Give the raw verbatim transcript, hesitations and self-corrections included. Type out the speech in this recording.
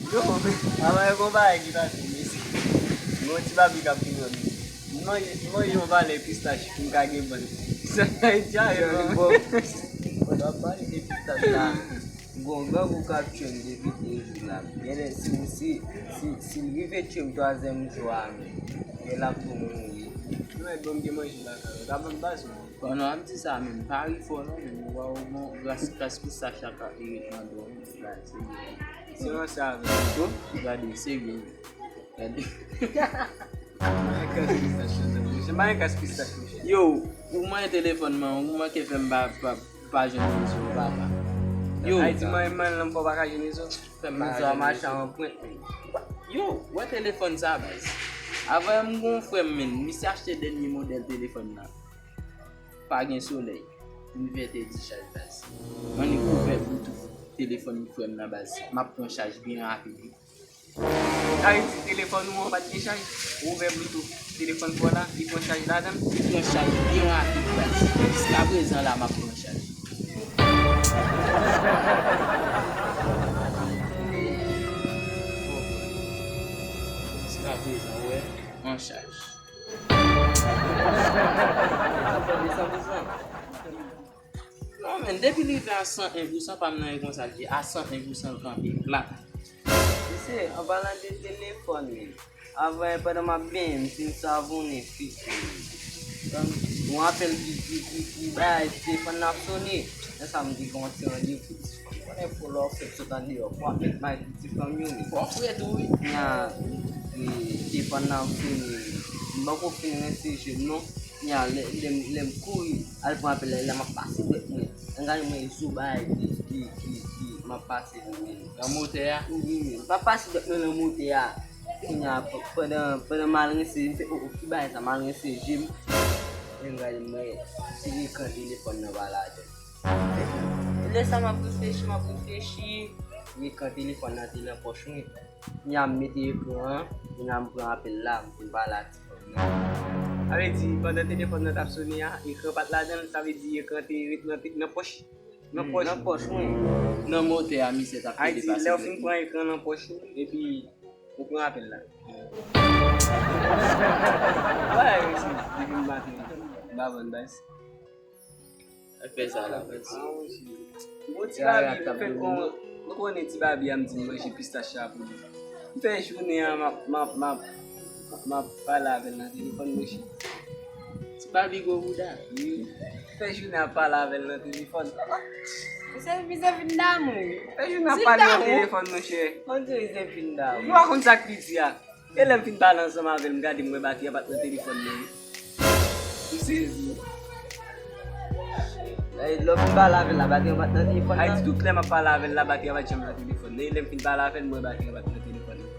Non, men, avan yon bagay ki pase, mesye. Yon ti babi k ap vini an, mesye. M manje, m manje yon valè pistach pou m ka gen bann. Sa Ayiti a, yo, bon. Pandan w ap pale de pistach la, gon grangou k ap tchwe m depi de jou la. Genlè, si, si, si, si l rive tchwe m twazyèm jou a, men, men l ap tou mouri. Mwen, bon, m te manje lakay ou. Ta ban m baz, mwen. Bon, non, ap di sa, men, pa ri fò, non, men, ou wè, ou bon, gras, gras pistach la k ap ret nan do, men, gade, se Se yon sa, men. Gade, serye. Gade. Mwen kas pistach, mesye. Mwen kas pistach, mesye. Yo, ou mwen telefòn mwen, ou manke fè m pa, pa, pa jwenn rezo, papa. Yo, Ayiti, mwen, mwen, nan fò pa ka jwenn rezo. Fè m pa jwenn rezo. Mache an pwent, men. Yo, wè telefòn sa, baz. Avan m gon frè m, men, misye achte dènye modèl telefòn nan. Pa gen solèy. Inverter discharge, baz. Mwen ni kouvè Bluetooth telefòn frè m nan, baz. M ap pran chaj byen rapid, wi. Sa vle di telefòn ou an pa t gen chaj? Ou ouvè Bluetooth telefòn pa w la, li pran chaj ladan l? Li pran chaj byen rapid, baz. Jiska prezan la, m ap pran chaj. Jiska prezan, ou wè, an chaj. Sa fè de san pou san. Non, men, depi li rive a san en pou san, pa m nan e konsa l ye, a san en pou san l kanpe plat. Mesye, an palan de telefòn, men, avan, pandan m ap benyen, m fin savonnen figi m. Yon apèl ki, ki, ki, ki bay, telefòn nan ap sone. Lè sa a, m te gen yon ti randevou. Konnen fò lè w fèk sot andeyò, fò w ap met may pou ti fanm yo, men. Fò w fre tou, wi. Nya, e, telefòn nan ap sone, men. M poko fin rense je m, non. Nya, lè, lè m, lè m kouri, al pran apèl la, lè m ap pase dwèt mwen. An gade mwen, zo bagay ki, ki, ki, ki, m ap pase li, men. Nan motè a? Wi, men. M ap pase dwèt mwen nan motè a. Kounye a, p-, pandan, pandan m al rense, m fè, o, o, ki bagay sa, m al rense je m. Lè m gade, m wè, se ekran telefòn nan pa ladan. Lè sa m ap reflechi, m ap reflechi, ekran telefòn nan te nan pòch mwen. Kounye a m mete ekran an, kounye a m pran apèl la, m fin pale ak ti fanm nan. Sa vle di, pandan telefòn nan t ap sone a, ekran pa t ladan l, sa vle di ekran te ret nan te-, nan pòch, nan pòch. Nan pòch mwen. Nan motè a, misye t ap pede pase. Sa vle di, lè w fin pran ekran nan pòch ou, epi ou pran apèl la. Wè, mesye, depi m maten, m pa vann baz. Fè sa la, baz. Bon, ti babi, m fè kon, nou konnen ti babi a, m di m manje pistach la pou li. M fè jounen an, m ap, m ap, m ap, m ap pale avè l nan telefòn, monchè. Ti babi gwo bouda. Wi. M fè jounen ap pale avè l nan telefòn. Misye, misye vin damou. M fè jounen ap pale nan telefòn, monchè. On dirait misye vin damou. Ou pa konn sa k li di a. E lè m fin pale ansanm avè l, m gade m wè batri a pa t nan telefòn nan, wi. M sezi. Lè w fin pale avè l la, batri a pa t nan telefòn nan. Ayiti, tout lè m ap pale avè l la, batri a pa t janm nan telefòn nan. E lè m fin pale avè l, m wè batri a pa t nan telefòn nan.